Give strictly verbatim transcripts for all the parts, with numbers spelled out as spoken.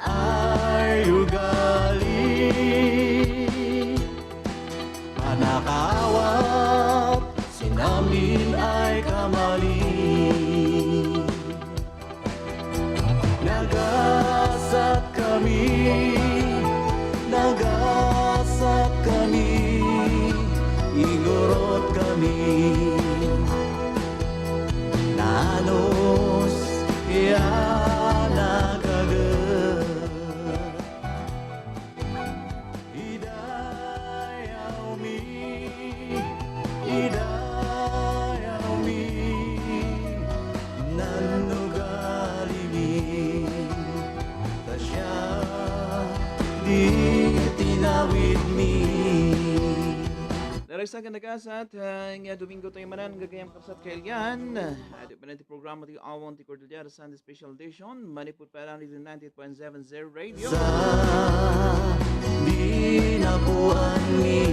Ay ugali, manakaawat, sinamin ay kamali. Nagasat kami, nagasat kami, igurot kami. Nanos ya nakaga. Idayawmi, idayawmi, nanugalimi, ta siya di tinawidmi. Naragsak a nagasat, ah, nga Domingo tayo manan, gagayam kapsat kailian. Adu manan ti programa ti Awang ti Cordillera Sunday Special Edition. Manipud pa lang dito ninety-eight point seven Zero Radio. Sa dinapuanmi.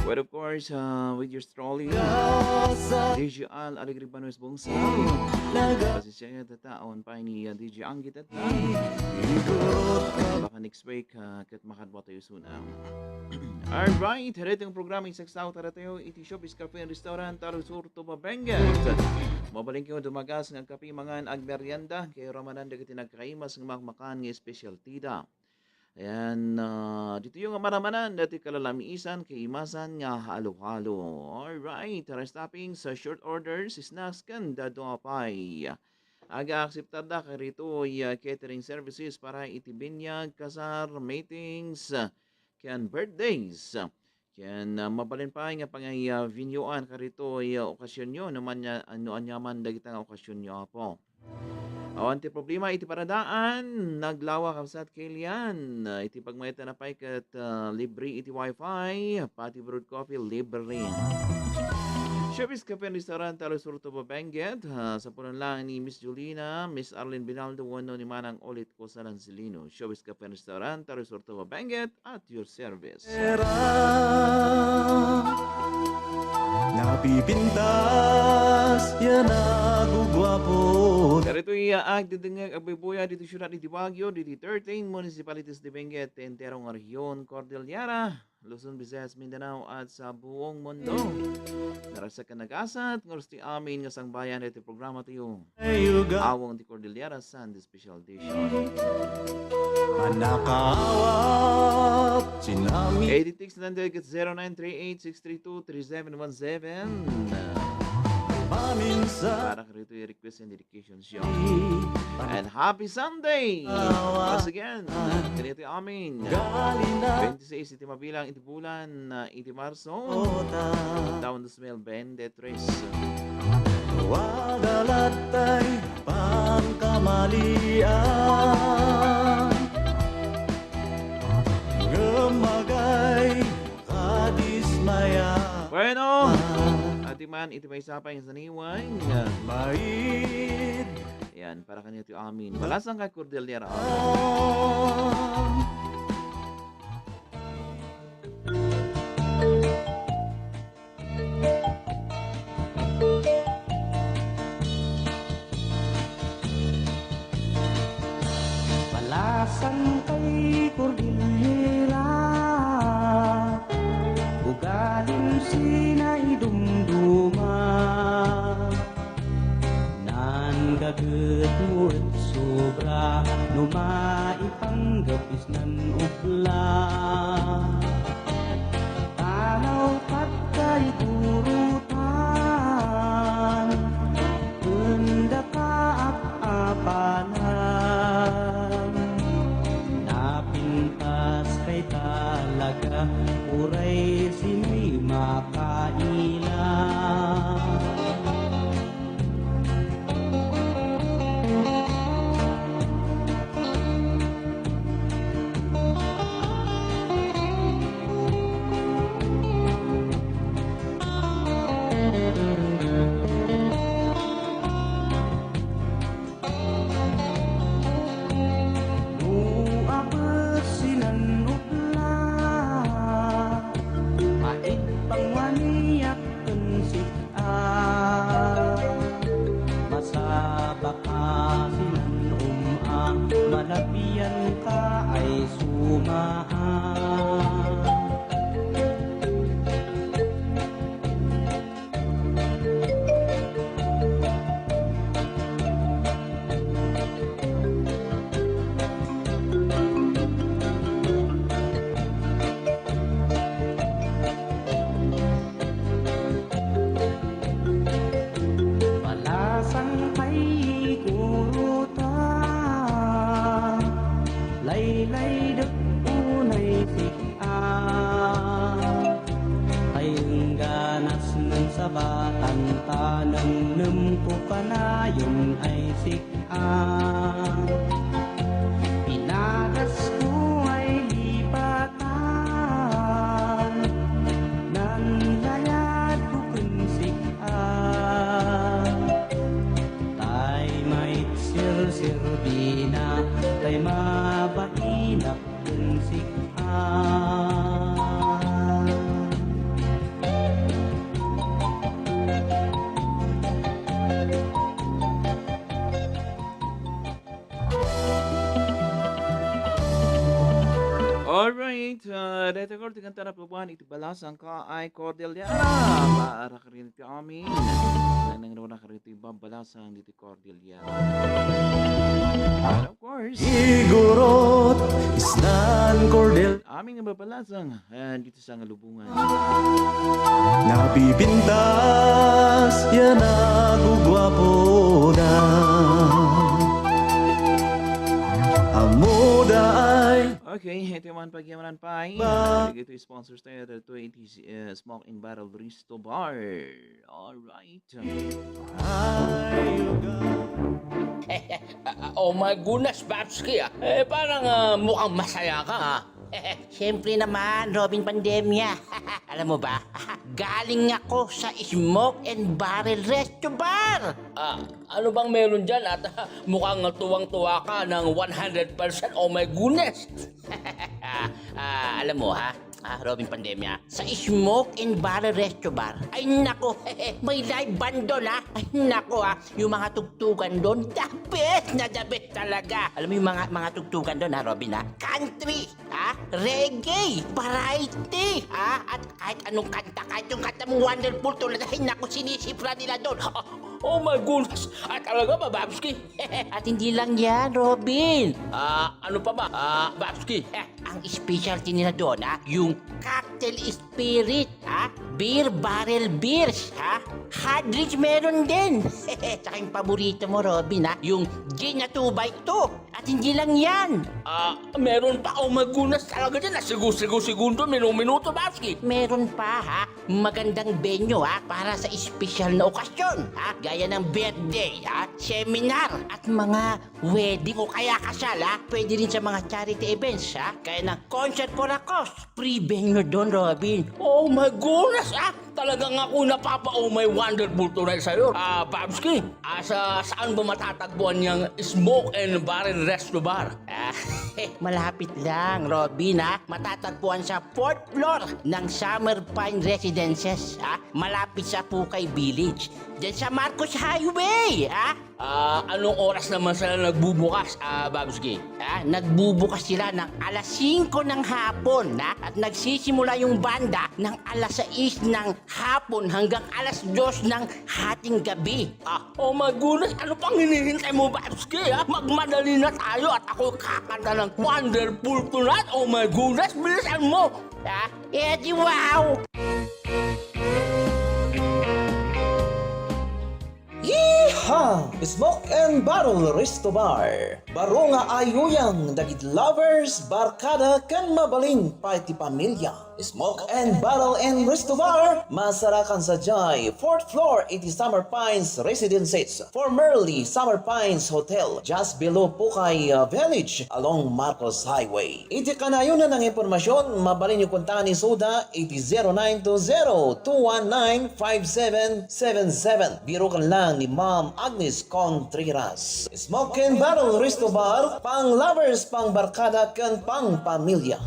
Well, of course, uh, with your trolley, Gasa. D J Al Alegre Banues Bungsa. Naga. Pasensya niyo, tata, awan pa ni, uh, D J Anggit at, uh, baka next week, uh, ket makadwa tayo soon, ah. Alright, daytoy nga programa, isaksaw tayo iti Showbiz Cafe and Restaurant, Talusur, Tuba, Benguet. Mabalin kayo dumagas nga kape, mangan, agmerienda, kayo ramanan dagiti nagkaimas nga makmakan nga specialty da. Ayan, ah, ditoy nga maramanan, dati kalalamisan, kaimasan nga halo-halo. Alright, rice toppings, sa short orders, snacks, ken dadduma pay. Aga-akseptar da karitoy, ah, catering services para iti binyag, kasar, meetings, ah, ken birthdays. Ken, ah, mabalin pay nga pangay, ah, venuean karitoy, ah, okasionyo, no man nia-, no aniaman dagita nga okasionyo, Apo. Awan ti problema iti paradaan, naglawa, kabsat, kailian. Ah, iti pagmayat na pay ket, ah, libre iti wifi, pati brewed coffee, libre. Showbiz Cafe and Restaurant, Talusur, Tuba, Benguet, ah, sa punan lang ni Miss Julina, Miss Arlene Binaldo, wenno ni Manang Olit Costa Lancelino. Showbiz Cafe and Restaurant, Talusur, Tuba, Benguet, at your service. Era, napipintas ya naguguapo. Daytoy, ah, agdedengngeg, agbuybuya ditoy siudad iti Baguio, ditoy thirteen municipalities ti Benguet, ti entero nga rehiyon, Cordillera, Luzon, Visayas, Mindanao, at sa buong mundo. Naragsak a nagasat, nga oras ti amin nga sangbayan iti programa tayo. Ayuga. Awang ti Cordillera Sunday Special Edition. Manakaawat, sinami. Eight six nine zero nine three eight six three two three seven one seven. Maminsan. Para karito i-request and dedication show. And happy Sunday! Awa. Once again, kanito amin. Galina. Twenty-six iti mabilang iti bulan, ah, iti Marso. Ota. Taon dos mil veintitrés. Wada lattay pangkamalian. Gumagay kadismaya. Bueno, ati man iti maysa pay nga saniway. Maid. Ayan, para kanito amin. Balasang kay Cordillera. Balasang kay Cordillera, ugalim sinaidumduma. Nanggagget mo et sobra, no maipanggep isnan ubla. Tanaw pagkaigurutan, enda kaap-apanan. Napintas kay talaga, uray sinoy makaila. Palapianka ay sumaak. Balasang pay kurota, laylaydek unay sik-a. Ay engganas ngem sabatan ta nemnemko kanayon ay sik-a. Pinagas ko ay lipatan, nanlayad ko ken sik-a. Tay maitserserbina, tay mabainak ken sik-a. Alright, ah, daytoy karo ti kanta a napnuan iti Balasangka ay Cordillera. Para kadagiti amin. Nangnangruna kadagiti babbalasang ditoy Cordillera. And of course, Igurot, isnan Cordillera. Amin nga babbalasang, ah, dito sa Ngalubungan. Napipintas ya naguguapo na. Amuda ay Okay, ito man pagyamanan pa. Ba- Dagito sponsors tayo, dito it is, uh, Smoke and Barrel Resto Bar. Alright. Ay, lugar. Oh my goodness, Babski, ah. Eh, parang, ah, mukhang masaya ka, ah. Siyempre naman, Robin Pandemia. Alam mo ba, galing ako sa Smoke and Barrel Resto Bar. Ah, ano bang meron dyan? At, ah, mukhang tuwang-tuwa ka ng one hundred percent. Oh my goodness. Ah, alam mo, ha? Ah, Robin Pandemia, sa Smoke and Barrel Resto Bar, ay nako, may live band doon, ha? Ay nako, ha? Yung mga tugtugan doon, the best na the best talaga. Alam mo yung mga, mga tugtugan doon, ha, Robin, ha? Country, ha? Reggae, variety, ha? At kahit anong kanta, kahit yung kanta mong Wonderful Tonight, ay nako, sinisipra nila doon. Oh, oh my goodness. Ah, talaga ba, Babski? At hindi lang yan, Robin. Ah, ano pa ba? Ah, Babski. Eh, ang specialty nila doon, ha, yung cocktail spirit, ha? Beer barrel beers, ha? Hard drinks meron din. Tsaka yung paborito mo, Robin, ha? Yung gin na two by two. At hindi lang yan. Ah, meron pa. Oh my goodness, talaga dyan. Sigo-sigo-segundo, minu-minuto, Babski. Meron pa, ha? Magandang venue, ha? Para sa espesyal na okasyon, ha? Gaya ng birthday, ha? Seminar, at mga wedding o kaya kasal, ha? Pwede rin sa mga charity events, ha? Kaya ng concert for a cause. Free venue doon, Robin. Oh my goodness, ah! Talagang ako napapa-oh my wonderful tonight sa'yo, ah, Babski. Ah, sa, saan ba matatagpuan yung Smoke and Barrel Resto Bar? Ah, malapit lang, Robin, ha? Matatagpuan sa fourth floor ng Summer Pine Residences, ha? Malapit sa Pukay Village. Diyan sa Marcos Highway, ha? Ah, anong oras naman sila nagbubukas, ah, Babski? Ah, nagbubukas sila ng alas singko ng hapon, ha? At nagsisimula yung banda ng alas sais ng hapon hanggang alas dos ng hating gabi. Ah, oh my goodness, ano pang hinihintay mo, Babski, ha? Magmadali na tayo at ako kakanta ng Wonderful Tonight. Oh my goodness, bilisan mo! Ha? Eh, di wow! Yeehaw! Smoke and Barrel Resto Bar. Baro nga ayuyang dagiti lovers, barkada, ken mabalin pay ti pamilya. Smoke and Barrel and Resto Bar, masarakan sadiay fourth floor iti Summer Pines Residences, formerly Summer Pines Hotel, just below Pukay, uh, Village, along Marcos Highway. Iti kanayon nga impormasyon, mabalinyo kontaken isuda iti zero nine two zero two one nine five seven seven seven. Biroken lang ni Ma'am Agnes Contreras. Smoke and Barrel Resto Bar, pang lovers, pang barkada, ken pang pamilya.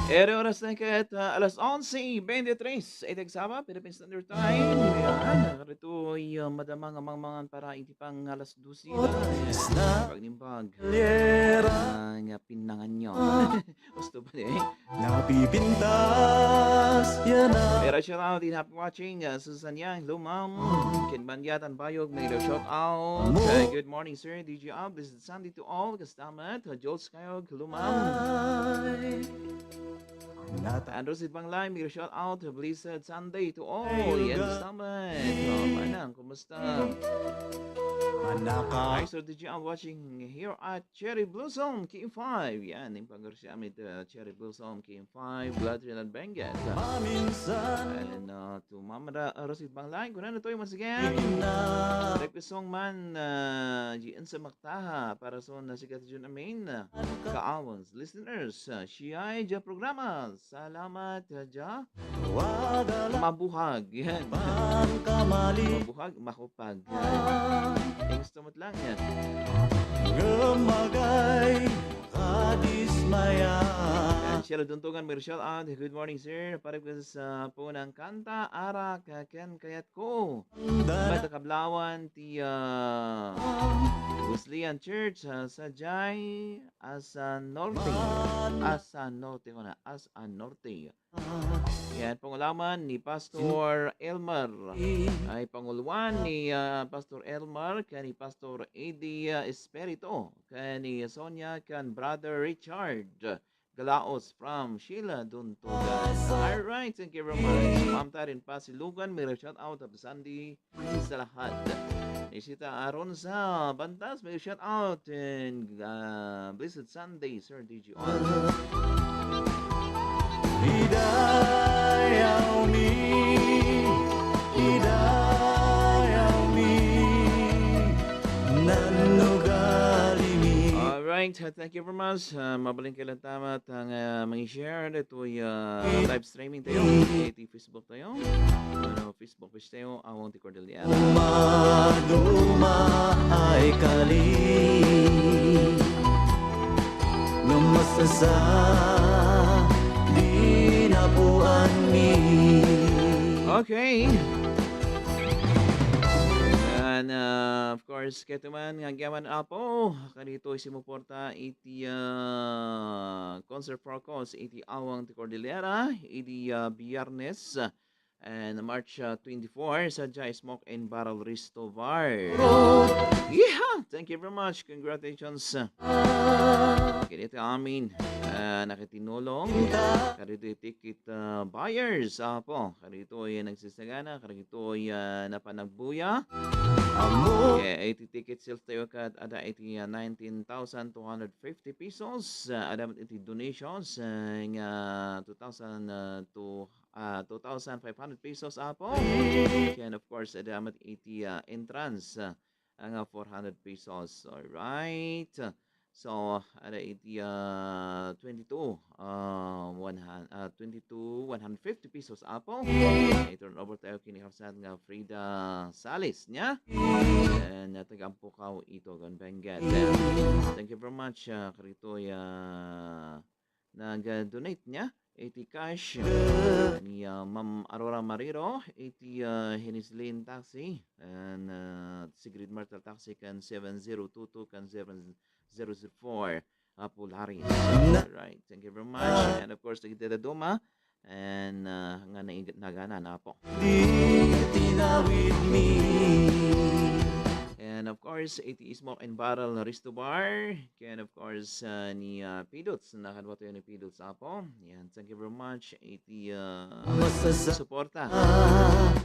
Ere oras na ket, ah, alas onse bente tres, iti agsapa, Philippine Standard Time. Yan, karitoy, ah, madama nga mangmangan para iti pang alas dose na pagnimbag. Ah, nga pinanganyo. Gusto ba di? Napipintas, yan na. Pero shout out in happy watching, ah, Susan Yang, Lumam, Ken Bandiatan Bayog, may shout out. Ah, good morning, sir. D J Al, blessed Sunday to all. Kastamat, ah, Jules Kayog, Lumam. Ay. Nata- Andrew Sidbanglay, may shout out, blessed Sunday to all. Ay, yan, lugar. Kastamat. Oh, manang, kumusta? Manaka. Hi, Sir D J Al, watching here at Cherry Blossom K five. Yan, yung pag-, Cherry Blossom K five, Gladriel and Benguet. Maminsan. And, uh, to Mama Ra-, Rosit Banglay, kuna na to yung once again. Ina. Request song man, uh, G N sa Maktaha, para sa na sikat yun, amin. Kaawans, listeners, uh, siya ay dya programa. Salamat, uh, dya. Wada la- Mabuhag, yan. Pangkamali. Mabuhag, makupag. Yan. Gusto mo lang yan. Lumagay, kadismaya. Yan, Shelo Duntungan, may shout out. Good morning, sir. Pare ko sa punang kanta, Arak, ken kayat ko. Dara- Bata Kablawan, ti, ah, Wesleyan Church, ah, sa Jai, Asa Norte. Asa Norte ko na, Asa Norte. Yan, pangulaman ni Pastor Elmer. Ay, panguluan ni, ah, Pastor Elmer, ken ni Pastor Eddie, ah, Espiritu, ken ni Sonia, ken Brother Richard Galaos from Sheila Duntugan. Alright, thank you very much. Ma'am Tarin Pasilugan, may shout out of Sandy. Sa lahat. Isita Aron sa Bantas, may shout out and, ah, blessed Sunday, Sir D J R. Idayaw mi, idayaw mi, nannugali mi. Alright, thank you very much. Ah, mabalin kayo lang tama at ang, ah, mga share dito yung, ah, live streaming tayo. Iti Facebook tayo. Ano, Facebook page tayo, Awang ti Cordillera. Umaduma ay kali. Lumasa sa dinapuan mi. Okay. And, uh, of course, kaya man nga agyaman Apo, kanito isimuporta iti, uh, concert for cause iti Awang ti Cordillera, iti, uh, Biyernes, and March, uh, twenty-four, sa Jai Smoke and Barrel Resto Bar. Yeah! Thank you very much. Congratulations. Kaya ito amin, uh, nakitinulong. Karito yung ticket, uh, buyers. Apo, karito yung nagsisagana. Karito yung, uh, napanagbuya. Amo. Yeah, iti ticket sales tayo kat ada iti, uh, nineteen thousand two hundred fifty pesos. Uh, ada iti donations, uh, nga two thousand, uh, to ah, two thousand five hundred pesos, Apo. And of course, ada met iti, ah, entrance, ah, nga four hundred pesos. Alright. So, ada iti, ah, twenty-two, ah, one hun-, ah, twenty-two, one hundred fifty pesos, Apo. I-turn over tayo kini Kapsat nga Frida Salis, niya. And, ah, taga Ampukaw, Itogon, Benguet. And thank you very much, ah, karito, ah, nag-donate niya iti cash ni, ah, Ma'am Aurora Mariro, iti, ah, Henislin Taxi, and, ah, Sigrid Martel Taxi kan seven zero two two kan seven zero zero four, ah, Polaris. Alright, thank you very much. And of course, dagiti dadduma, and, ah, nga naiga-, nagana na po. Di tinawid mi. And of course, iti Smoke and Barrel Resto Bar. Ken of course, ah, ni, ah, Pidots, nakaduatayo ni Pidots, Apo. Yan, thank you very much iti, ah, Masasa- suporta.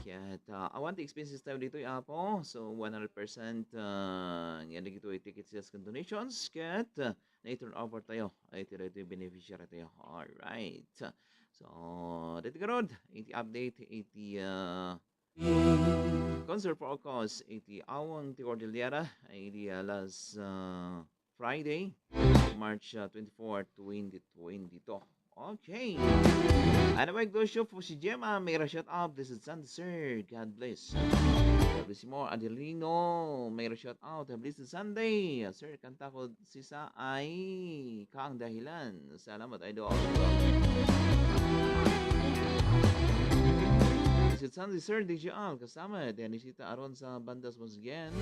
Ket, ah, awan ti expenses tayo ditoy, Apo. So, one hundred percent, ah, nga dagitoy ticket sales ken donations. Ket, ah, na-turn over tayo. Ay, iti daytoy beneficiary tayo. Alright. So, dito garud, iti update, iti, ah, concert for cause iti Awang ti Cordillera, iti, ah, last, ah, Friday, March, ah, twenty-four, twenty twenty-two. Okay. Anyway, good show for si Gemma. May shout out. This is Sunday, sir. God bless. God bless you more. Adelino, may shout out. Blessed Sunday. Sir, kanta ko sisa ay kaang dahilan. Salamat, idol. Blessed Sunday, sir. D J Al, kasama. Dennisita Aron sa Bandas once again.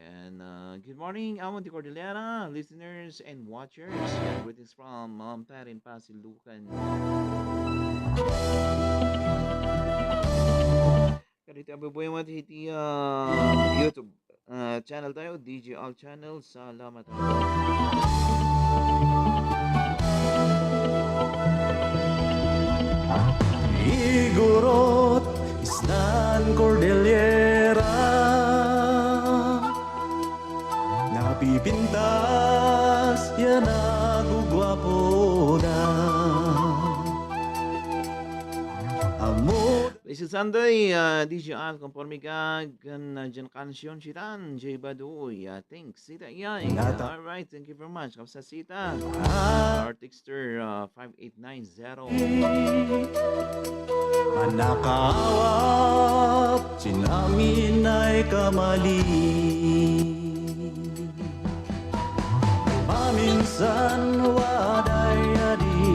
And, uh, good morning, Amon de Cordillera, listeners and watchers. And greetings from Ma'am Tarin Pasilukan. Kadita, abubuhay mo iti, ah, YouTube, ah, channel tayo, D J Al Channel. Salamat. Igurot, isnan Cordillera. Napipintas ya nagugwapo da. Amor. Blessed Sunday, ah, D J Al, konforme ka, kan, ah, dian kansion, sitan, J Baduy, ah, thanks, sita, yay. Nata- All right, thank you very much. Kamsa, sita. Ah. Our texter, ah, five eight nine zero. Manakaawat, sinamin ay kamali. Maminsan waday adi,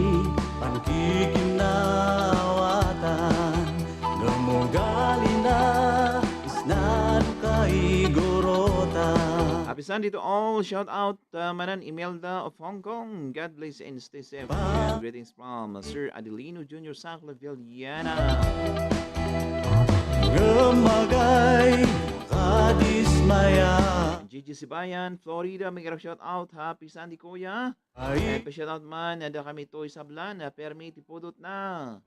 pankikinawatan, gumugalina, isnan kaigurutan. Happy Sunday to all. Shout out, uh, Manan Imelda of Hong Kong. God bless and stay safe. And greetings from, uh, Sir Adelino Junior Saclavillana. Gumagay, kadismaya. Gigi Sibayan, Florida, may shout out. Happy Sunday, Kuya. Ay. Eh, pa-shout out man, ada kami toy sablan, ah, permi ti pudot na.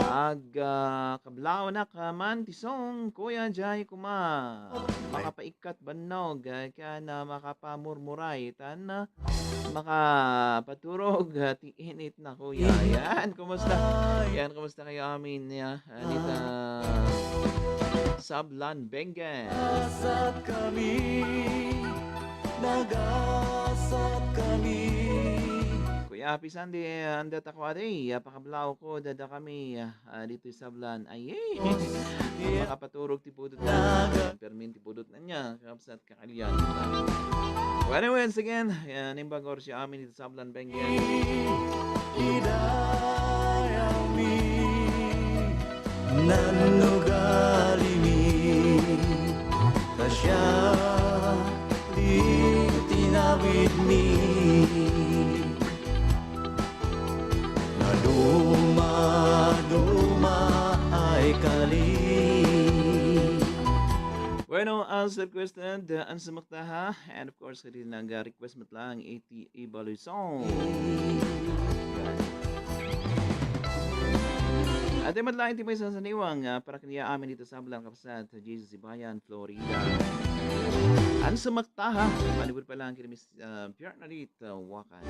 Ag, ah, kablaw na ka man ti song, Kuya Jai kuma. Ay. Makapaikkat bannog, ah, ken, ah, makapamurmuray, tan, ah, makapaturog, ah, ti init na, Kuya. Yan, kumusta? Yan, kumusta kayo amin, ya? Ah, dita, sablan, Benguet. Nagasat kami, nagasat kami. Kuya, happy Sunday, anda ta ko adi, ah, pakablaw ko, dada kami, ah, ditoy sablan. Ay, eh. Makapaturog ti pudot na, permin ti pudot na niya, kapsat kakalian. Well, anyway, once again, yan, imbag oras ya amin dito sablan, Benguet. Idayami, nanugalimi, kasya di tinawidmi. Naduma-duma ay kali. Bueno, as requested, uh, Ansumakta ha. And of course, kadi nag-request met lang iti Ibaluy song. At met lang iti maysa a saniwang, uh, para kaniya amin dito sa Blang Kapsat, Jesus Ibayan, Florida. Ansumakta ha. Manibud pa lang kini Miss, uh, Pierre Nalit, uh, Wakan.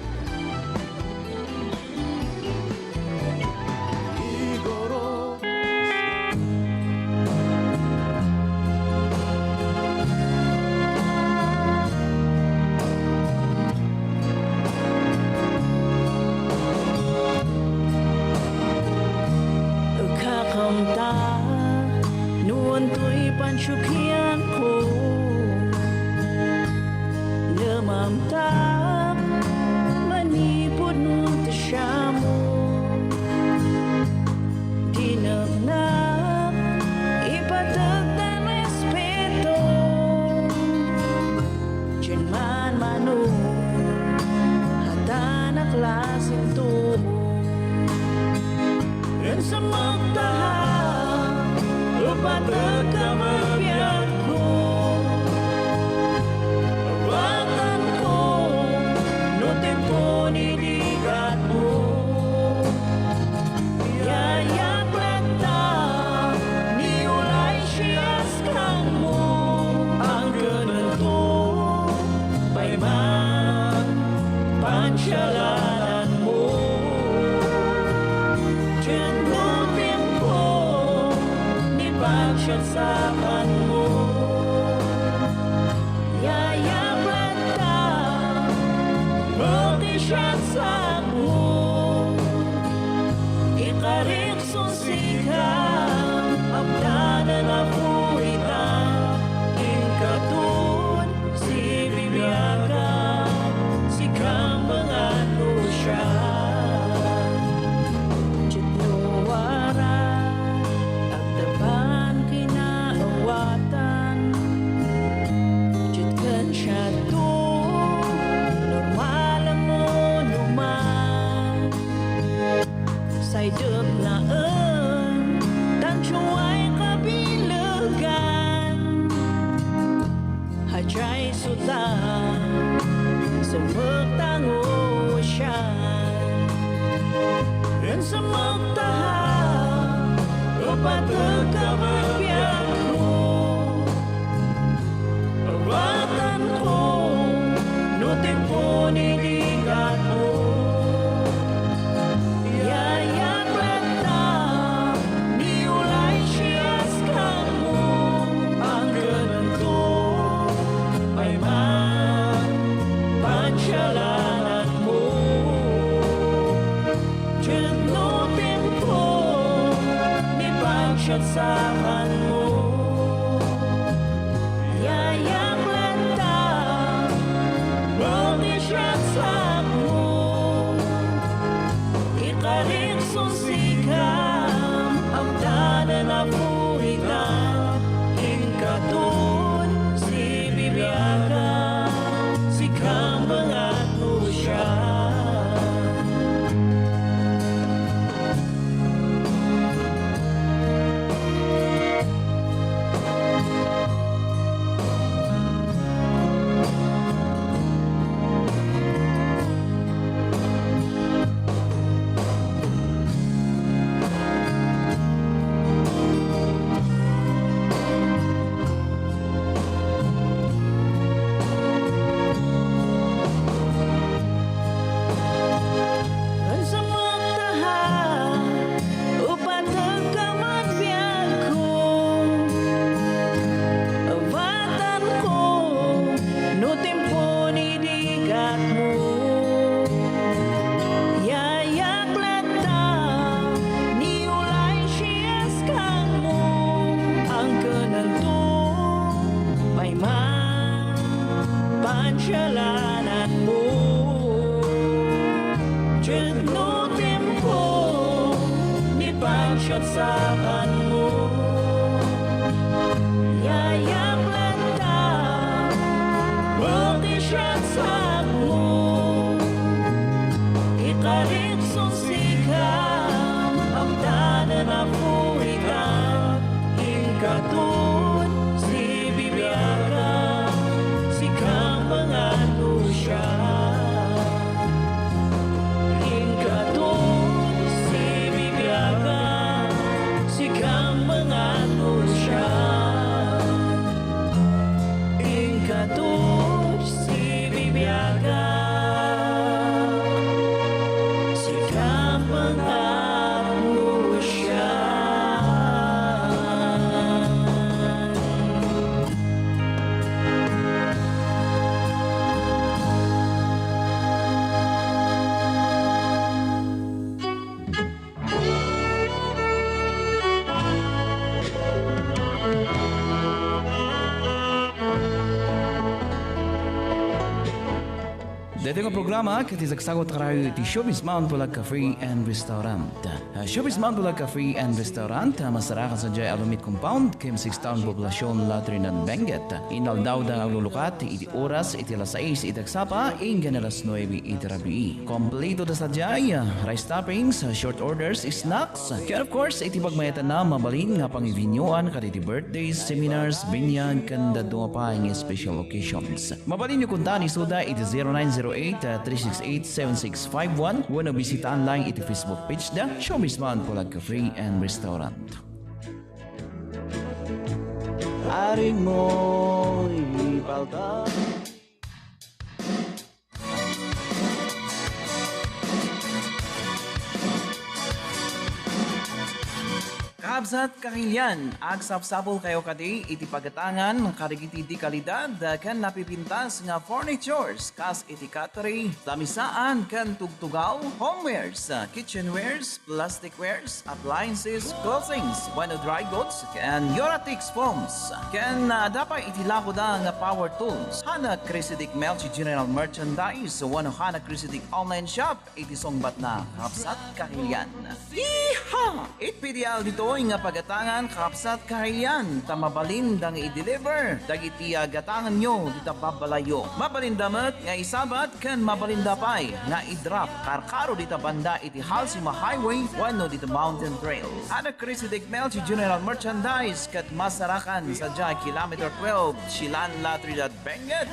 Kakamta no antoy pansiukianko. Namamtak manipud no ti siamo. Dineknak ipateg ti respeto. Dian man mano, hatan a klaseng tumo. Ansumakta ha, ipateg a biagko. Awatanko no ti punidigatmo. Yayaplekta ni ulay sias kanmo. Anggenanto pay man pansialananmo. Dian no tiempo ni pansiasakanmo. Yayaplekta, no ti siasakmo. Laeng, tancho ay kabilegan. Hadiay suta, semmek tango sian. Wen semmek ta, epatek a met biagko. Awatenko no timpon idi gatmo. Yayak latta ni ulay sias kanmo, angkenenko pay man pansialananmo. Ket no timpon ni pansiagsakanmo, yayak latta met ti siagsakmo. Ikarikson sikam, amtanen a puitam, inkaton sibibiagam, sikam bengatmo siak. Wen semmek ta, epatek a met biagko. Awatenko no timpon idi gatmo. Yayak latta ni ulay sias kanmo, angkenenko pay man pansialananmo. Ket no timpon ni pansiagsakanmo, yayak latta met ti siagsakmo. Ikarikson sikam, amtanen a puitam, inkaton sibibiagam, sikam bengatmo siak. Inkaton sibibiagam, sikam bengatmo siak. Inkaton sibibiagam, sikam bengatmo siak. Daytoy nga programa ket isagsagut karayo iti Showbiz Mount Pulag Cafe and Restaurant. Ah, Showbiz Mount Pulag Cafe and Restaurant, ah, masarakan sadiay Alummit Compound, Kim Six Town, Poblacion, La Trinidad, Benguet. Inaldaw da nga aglulukat iti oras iti alas sais iti agsapa, inggana alas nuebe iti rabii. Kompleto da sadiay, ah, rice toppings, ah, short orders, snacks, ken of course, iti pagmayatanna, mabalin nga pangivinyoan kadagiti birthdays, seminars, binyag, ken dadduma pay nga special occasions. Mabalinyo kunta ni Suda iti zero nine zero eight, three six eight, seven six five one wenno bisita online iti Facebook page da, Showbiz Mount Pulag Cafe and Restaurant. Arin mo ipalta. Kakabsat, kakilian, agsapsapulkayo kadi iti pagatangan kadagiti de kalidad ken napipintas nga furnitures kas iti cutlery, lamisaan ken tugtugaw, homewares, kitchenwares, plasticwares, appliances, clothings, wenno dry goods, ken Euratix foams. Ken, ah, adda pay iti lakoda nga power tools. Hanak Crazy Dick Melchie General Merchandise wenno Hanak Crazy Dick Online Shop iti sungbatna, kakabsat, kakilian. Yeehaw! It P D L ditoy nga pagatangan, kakabsat, kahiyan, ta mabalinda nga i-deliver dagiti gatanganyo dita babbalayyo. Mabalinda met nga isabat ken mabalinda pay nga i-drop karkaro dita banda iti Halsima Highway wenno dita Mountain Trail. Hana Crazy Dick Melchie General Merchandise ket masarakan sadiay kilometer twelve, Silanla, Trinidad, Benguet.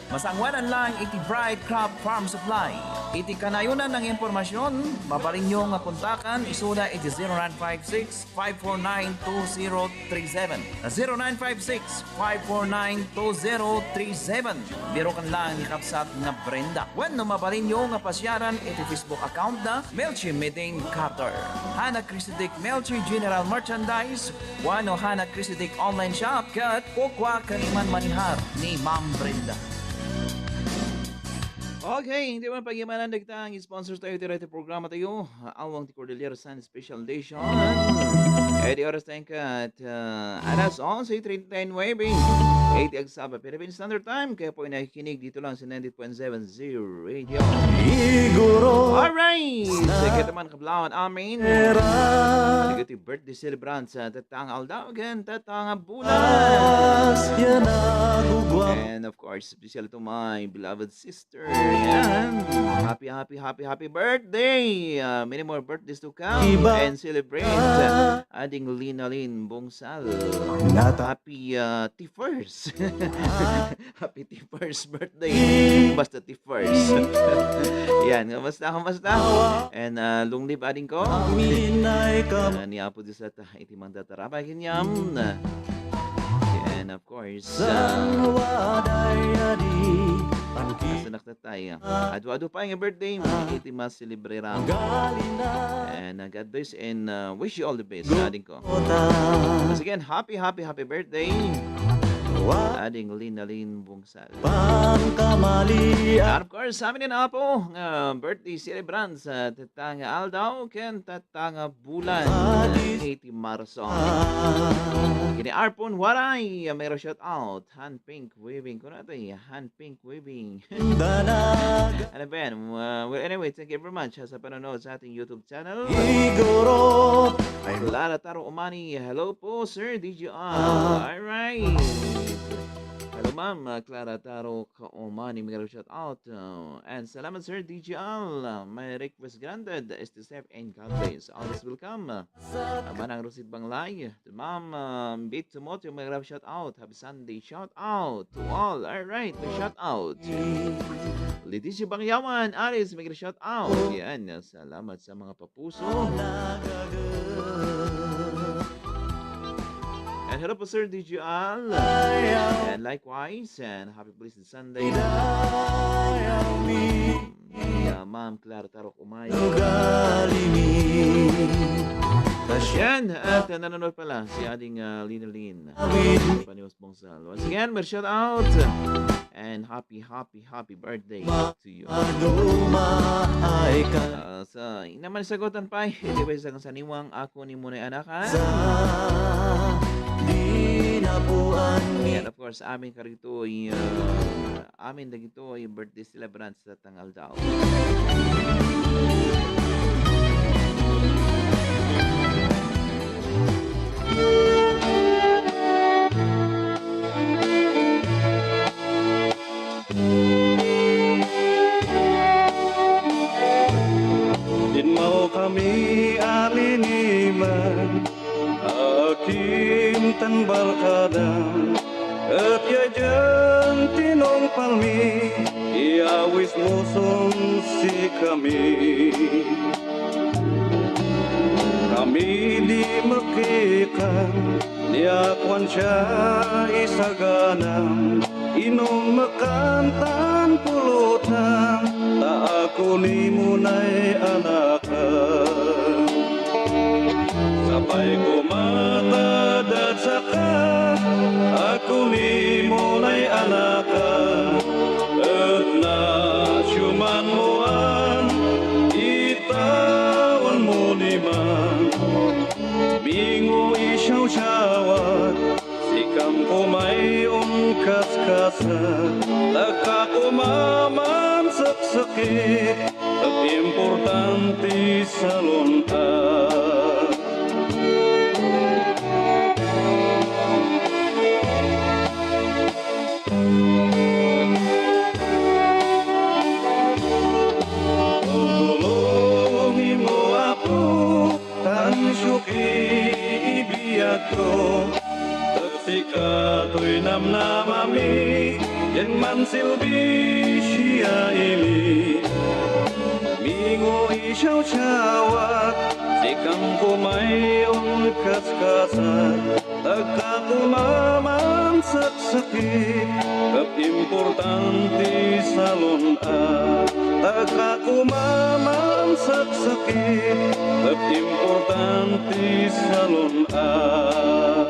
Masangoanan lang iti Bright Crop Farm Supply. Iti kanayonan nga impormasyon, mabalinyo nga kontakan isuna iti zero nine five six, five four nine, two zero three seven. Zero nine five six, five four nine, two zero three seven. Biroken lang ni kabsat nga Brenda. Wenno mabalinyo nga pasiaran iti Facebook account na Melchie Meeting Cutter. Hana Crazy Dick Melchie General Merchandise, wenno Hana Crazy Dick Online Shop, ket kukua ken imanmanihar ni Ma'am Brenda. Okay, di ba, pagimanan dagita nga sponsors tayo iti daytoy programa tayo, Awang ti Cordillera Sun Special Edition. E di oras tayo ket, ah, alas onse treinta y nueve. Iti agsaba Philippine Standard Time, kaya po nakikinig dito lang sa ninety-eight point seven Zero Radio. Iguro. Alright! Sa kataman kablawan, amen. Era. Sige, birthday celebrant sa tatang aldaw, ken tatang bulan. As yan agugwa. And of course, special to my beloved sister. Yan. Happy, happy, happy, happy birthday. Uh, many more birthdays to come. Iba. And celebrate. Ading Lina Lynn Bongsal. Nata. Happy, uh, T first. Happy T first birthday. Basta T first. Yan, kamusta, kamusta? And, uh, long live ading ko. Amin ay kam- Uh, ni Apo Diyos at, uh, iti mangtatarabay kaniam. And of course, uh, San waday adi, panki- Asanak tatay. Adu-adu pay nga birthday, iti mas celebrate. And, uh, God bless and, uh, wish you all the best, ading ko. Once again, happy, happy, happy birthday, ading Lina Lynn Bongsal. Pangkamalian. And of course, sa amin ni Apo, nga birthday celebrant sa tatang aldaw, ken tatang bulan, iti Marso. Kini Arpon Waray, may shout out, Han Pink Weaving. Kuno ito, eh, Han Pink Weaving. Danag. Ano ba yan? Uh, well, anyway, thank you very much, ha, sa panonood sa ating YouTube channel. Iguro. Clara Taro Umani, hello po, Sir D J R. Ah. Alright. Hello, Ma'am, uh, Clara Taro Kaumani, mega shout out. Uh, and salamat, Sir D J R. Uh, my request granted, stay safe and God bless. Always welcome. Uh, Manang Rosid Banglay, to Ma'am, um, Bit Timoteo, mega shout out. Happy Sunday, shout out to all. Alright, may shout out. Leticia Bangyawan, Alice, mega shout out. Yan, uh, salamat sa mga papuso. And hello po, Sir D J Al. And likewise, and happy blessed Sunday. Uh, Ma'am Clara Tarok Umay. Yan, at, uh, nanonood pala si Ading, uh, Lina Lynn. Paniwas Bongsal. Once again, may shout out. And happy, happy, happy birthday to you. Madumaay ka. Uh, sa inaman sagutan pa, di ba isang saniwang ako ni Munay Anakan? Sa dinapuan ni. And of course, amin karito, uh, amin dagito, birthday celebrants sa tangaldaw. Dinmawkami a liniman, akim tan barkada, et yayden tinungpalmi, iyawismusom sikami. Kami di mekikan, ni akuan sia isaganam, inum mekan tan pulutan, ta aku ni Munay anakan. Sapay koma ta dadsaka, aku ni Munay anakan, et na siuman muan, itawenmo ni man. Mingo isiawsiawak, sikam komay umkaskasat, taka koma manseksekit, et importante salunta. Ibiagko, ta sika toy namnamami, ken mansilbi siya ili. Mingo isiawsiawak, sikam kumay on kaskasat, agka kumaman saksakit, ket importante salun-at, agka kumaman saksakit, ket importante salun-at.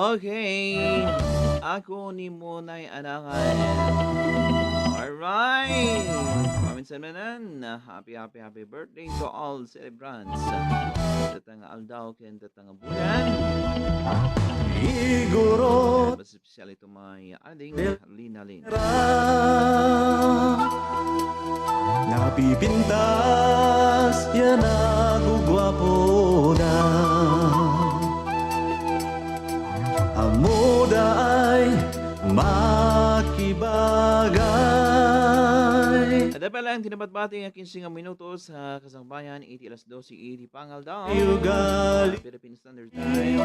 Okay. Ako ni Monay Anangan. Alright. Paminsan manen, happy, happy, happy birthday to all celebrants. Datang aldaw ken datang bulan. Iguro. Mas especially to my ading Lina Lin. Napipintas ya naguguapoda. Ammoda ay makibagay. Adda pa lang tinabatbati nga kinse nga minutos ha kasangbayan iti alas doce iti pangaldaw. Philippine Standard Time.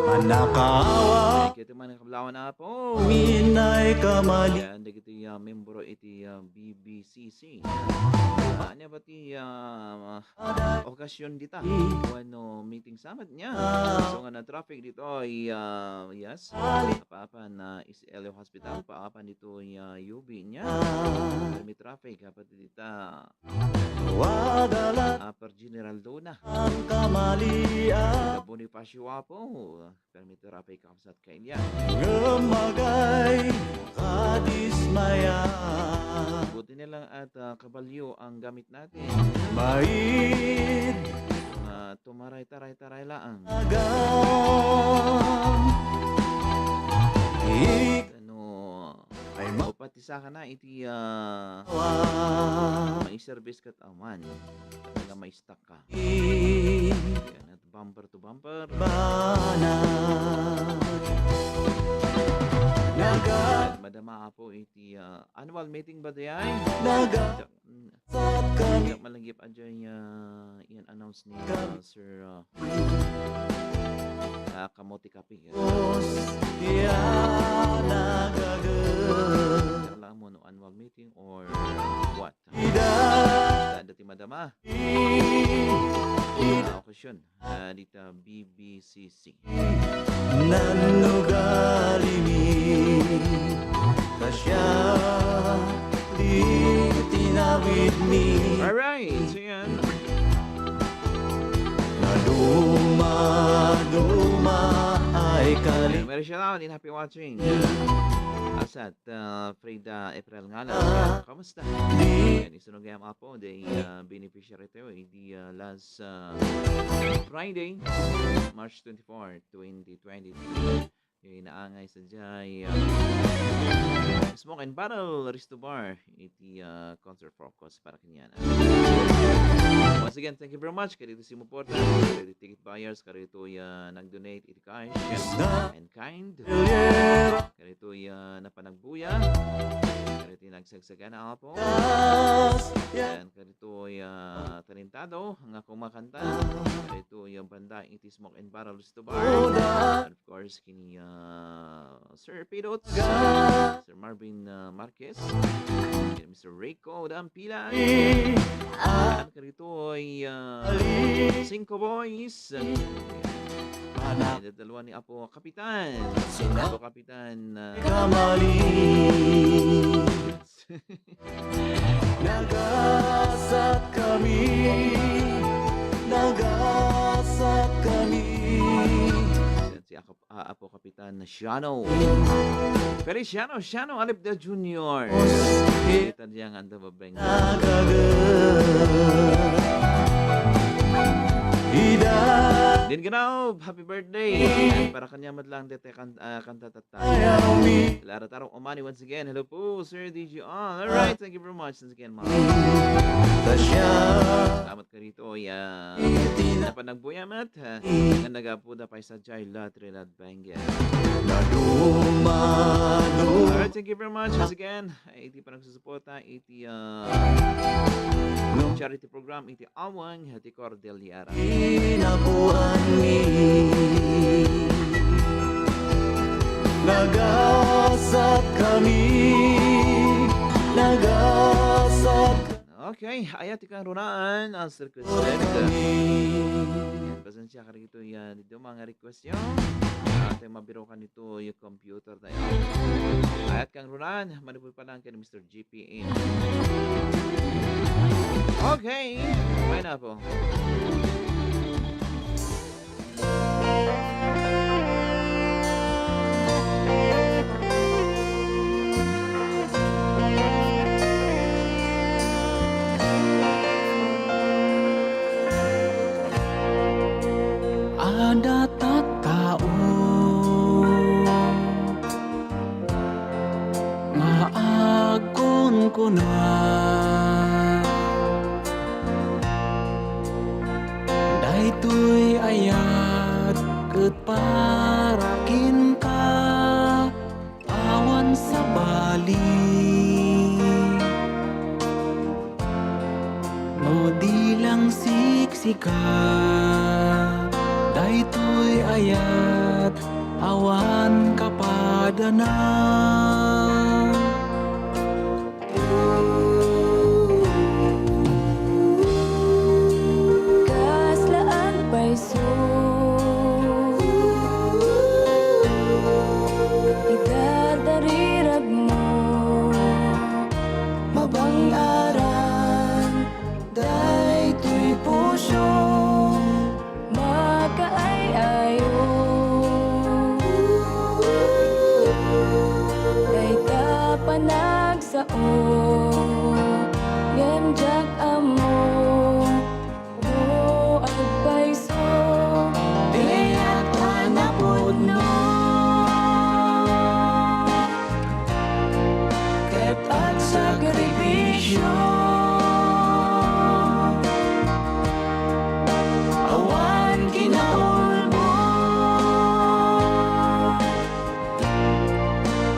Manakaawa. Kaya ito man ang kablawan na po. Minay kamali. Yan, dagiti, ah, membro iti, ah, B B C C. Ah, ania ba ti, ah, okasyon dita? Wenno meeting summit niya. So, nga na-traffic dito ay, ah, yes. Paapan na S L U Hospital, paapan dito ay, ah, U B niya. May traffic, dapat dita. Upper General Luna. Bonifacio Apo. Permi ti rapay kakabsat kainya. Ngem magay kadismaya. Buti na lang at, ah, kabalyo ang gamit natin. Maid. Ah, tumaray-taray-taray laang. Agam. Ano, ay ma- o pati sa kana iti, ah, may service kat aman. Talaga may stock ka. Yan, at bumper to bumper. Bana. Naga- At madama po iti, ah, annual meeting ba di ay? Naga- Mm. Sat kami. Malagip aja, ah, yan announce ni, ah, Sir, ah, ah, Kamote Kape. Os, ya nagaga- Alam mo, no, annual meeting or what? Ida. Dati madama. I- Ah, okasyon. Ah, dita B B C C. Nanugalimi. Kasya. Di tinawidmi. Alright. So yan. Naduma-duma ay kali- Ayan, meron siya na. Happy watching. Asat, ah, Frida April nga lang. Kamusta? Yan, isunog nga apo, the, ah, beneficiary tayo, eh, the, ah, last, ah, Friday, March twenty-four, twenty twenty-three. Yung inaangay sa jay, ah, Smoke and Barrel, Resto Bar, iti, ah, concert for Kos para kaniana. Once again, thank you very much. Kadito sumuporta, kadito ticket buyers, kadito, ah, nag-donate iti cash and kind. Kadito, ah, napanagbuya. Kadito nagsagsagana, apo. And kadito, ah, talentado nga kumakanta. Kadito, ah, banda iti Smoke and Barrel Resto Bar. And of course, kini, ah, Sir Pidots, Sir Marvin, ah, Marquez, kini Mister Rico Dampilan, ang karito ay, ah, Cinco Boys, and dadalwa ni Apo Kapitan, Apo Kapitan, ah, Kamali. Nagasat kami, nagasat kami. Si Apo, ah, Apo Kapitan Siano. Feliciano, Siano, Alip de Junior. Kita diyan ang tababeng. Ida. Din Ganaw, happy birthday. Para kanya met lang dete kan-, ah, kanta tatta. Lara Tarok Umani once again. Hello po, Sir D G R. All right, thank you very much once again, ma'am. Salamat ka rito, ya. Napanagbuya met, ha? Nga nagapuda pa sa Jai La Trinidad Benguet. All right, thank you very much once again. Ay, iti panagsusuporta, iti, ah, charity program, iti Awang, iti Cordillera. Inabuanmi. Nagasat kami, nagasat. Okay, ayat ikang runaan, ah, Sir Chris. Ayan, pasensya ka rito, yan. Dito mga request nyo. Ah, tayo mabirukan ito, yung computer tayo. Ayat kang runaan, manipul pa lang kay Mister G P M. Okay, may na po. Adda tattao nga agkunkuna, "Daytoy ayat ket para kenka, awan sabali." No di lang siksika, daytoy ayat awan kapadana. Kasla agpayso, idadariragmo, mabang-aran daytoy puso. Makaay-ayo, dayta panagsao, ngem diak ammo no agpayso, diak a napudno ket agsakripisio. Awan kinaulbod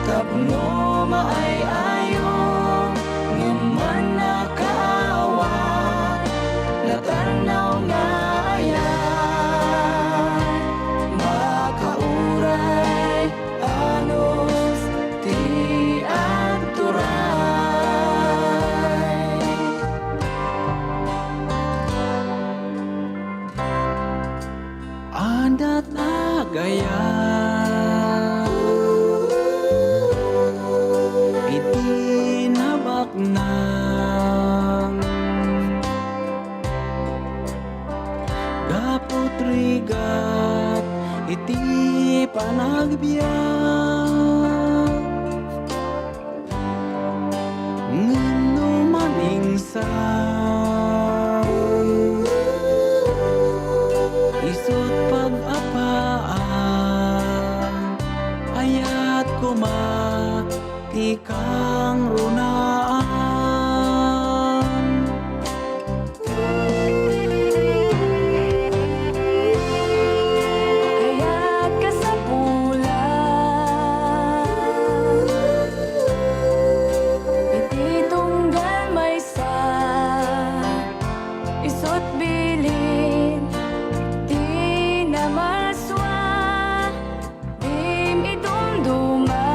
tapno maay-ayo, ngem mannakaawat, natarnaw nga ayat, makauray, anus ti agturay. Adda tagayat iti nabaknang. Gapu rigat iti panagbiag, ngem no maningsag, isut' pag-apaan, ayat koma ti kangrunaan. Kayat kasapulan iti tunggal maysa, isut' bilin ti namasua. Dim idumduma,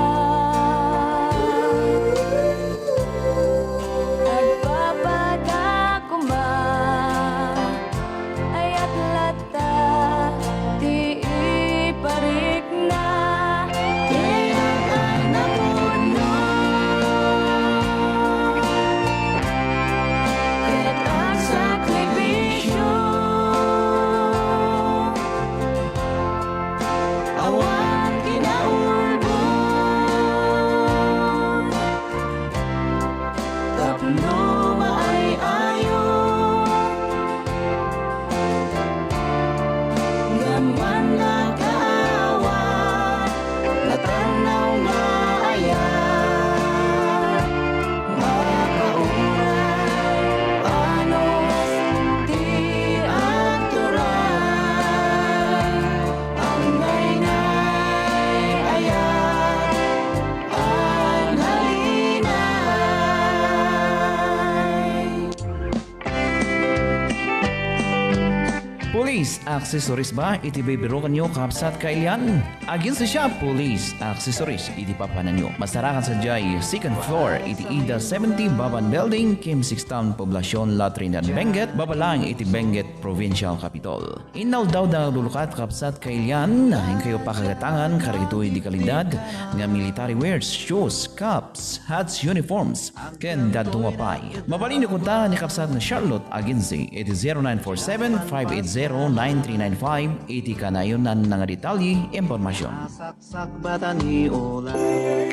Accessories ba iti bibirukanyo, kabsat kailian? Aginsa siya, Police Accessories iti papananyo. Masarakan sadiay second floor iti Ida seventy Baban Building, Kim Six Town, Poblacion, La Trinidad, Benguet, baba lang iti Benguet Provincial Capitol. Inaldaw da nga lulukat, kabsat kailian, inkayo pakagatangan kadagitoy di kalidad nga military wears, shoes, caps, hats, uniforms, ken dadduma pay. Mabalin kunta ni kabsat nga Charlotte Agency iti zero nine four seven, five eight zero, nine three nine five iti kanayon-na nga detalye, impormasyon. Sakbatan ni Olay.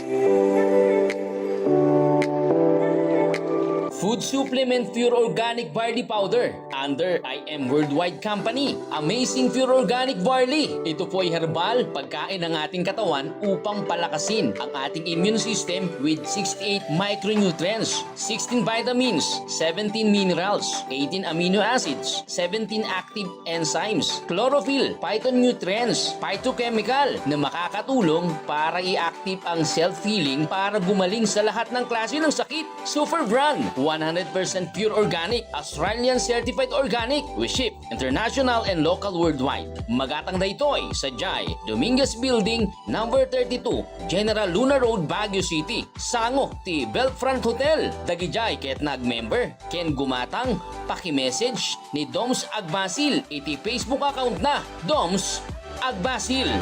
Food supplement, pure organic barley powder under I M Worldwide Company. Amazing pure organic barley. Ito po ay herbal, pagkain ng ating katawan upang palakasin ang ating immune system with sixty-eight micronutrients, sixteen vitamins, seventeen minerals, eighteen amino acids, seventeen active enzymes, chlorophyll, phytonutrients, phytochemical na makakatulong para i-active ang self-healing para gumaling sa lahat ng klase ng sakit. Super Brand, one hundred percent pure organic, Australian certified organic. We ship international and local worldwide. Magatang daytoy sadiay Dominguez Building, number thirty-two, General Luna Road, Baguio City. Sango ti Belfront Hotel. Dagidiay ket nag-member ken gumatang, paki-message ni Doms Agbasil iti Facebook account na, Doms Agbasil.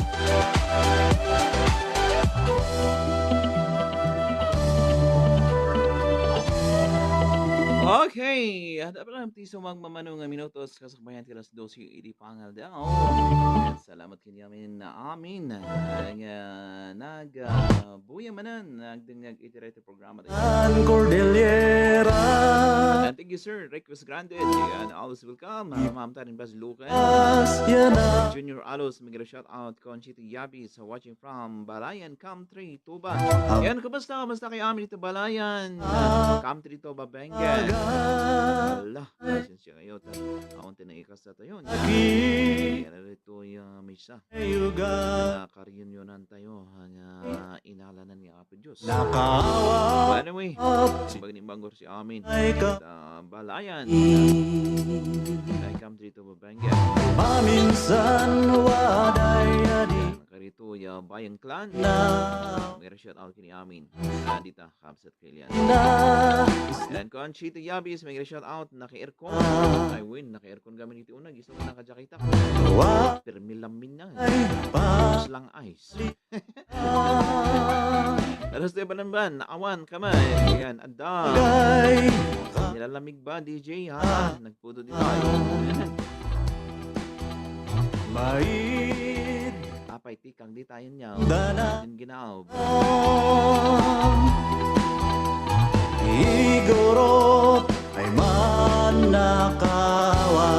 Okay, adda pa lang ti sumagmamano nga minutos, kasakbayan ti alas dose iti pangaldaw. Salamat ken ni amin, amin nga nag, ah, buya manen, nagdengngeg iti daytoy programa tayo. An Cordillera. And thank you, sir. Request granted. Yan, always welcome. Uh, Ma'am Tarin Bas Lucas. Yana. Junior Alos, mega shout out. Conchita Yabis, watching from Balayan, Country, Tuba. Yan, kumusta? Kumusta kayo amin dito, Balayan? Ah, Country, Tuba, Benguet. Ala, pasensya kayo. Ta-, awan tinaikas na tayo. Yan, ito yung misa. Ayuga. Na ka-reunionan tayo, nga inalanan ni Apo Diyos. Nakaawa. But anyway, at si bagnibanggor si amin. Ay ka. Sa Balayan. Ay, come dito, Babangga. Maminsan, waday, adi. Karito, ya, Bayang Clan. Na. May shout out kini amin. Nandita, Kamsat Kilian. Na. And Conchita Yabis, may shout out, naka-aircon. Ah. I win, naka-aircon kami niti una, gusto ko naka-jacket ako. Wa. Permi lamin na. Ay, pa. Mas lang ice. Alas de bananban, awan kamay. Ayan, adda. Nilalamig ba, D J, ha? Nagpudo di tayo. Maid. Apay, tikang di tayo niya. Dana. Yung ginaob. Igorot ay manakawa.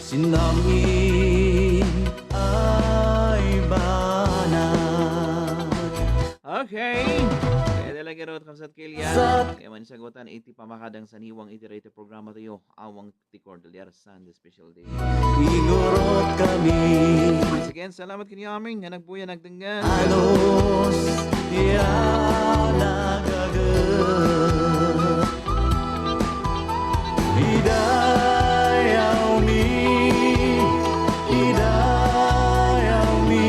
Sinami ay banag. Okay. Kaya talaga ron, Kamsat Kilian. Sat- Kaya man sagutan, iti pamakadang saniwang iti rayta programa tayo, Awang ti Cordillera Sunday Special Day. Igurot kami. Once again, salamat kaniamin nga nagbuya, nagdengngeg. Anos, ya nagaga. Idayawmi, idayawmi,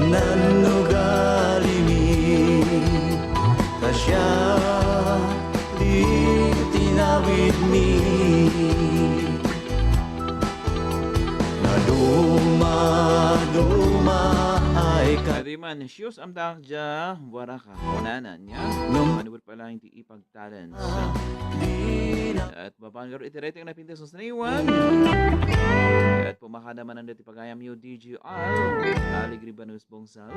nannugalimi, ta siak ti tinawidmi. Naduma-duma ay ka- Kadi man, siyus amtak dia, waraka, kunana niya. Num- Manubot pa lang ti ipag- talents. At babaen garo iti rating na pintas sa saniwan. At pumakada man ang dati pagayam yo, D J R. Alegre Banus Bongsa.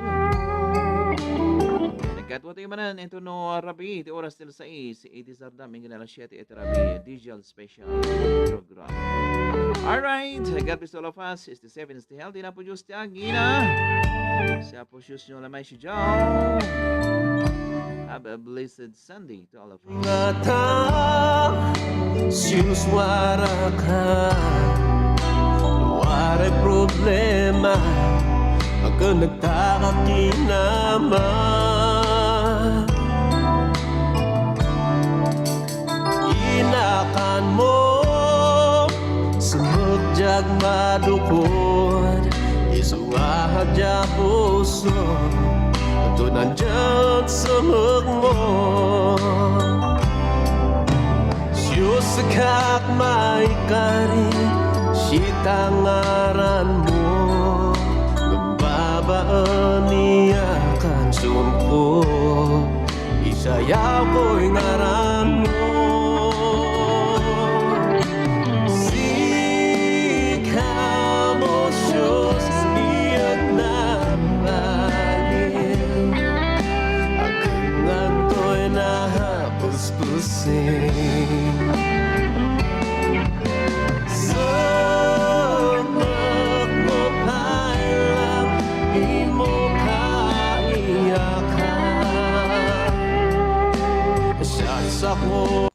Nagkatwa tayo manan, ito no rabi, iti oras til sais, iti sardam, ingin alas siete iti rabi, D J L Special Program. Alright, God bless all of us. Stay safe and stay healthy na po, Diyos ti agina. Siya po, Diyos nyo lamay si Joe. Have a blessed Sunday to all of us. Ngata, sinuswara ka, waray problema, agka nagtaka kinama. Inakan mo. Agmadukod, isu nga adda puso, tunandian sumekmo. Siusekak maikari, sitan ngaranmo, babaen ni a kansonko. Isayawkoy ngaranmo. Sika, Dios, diak nabali. Akin ngantoy napuspusin. Sumekmo pay lang, imo kaiyakan. Sasako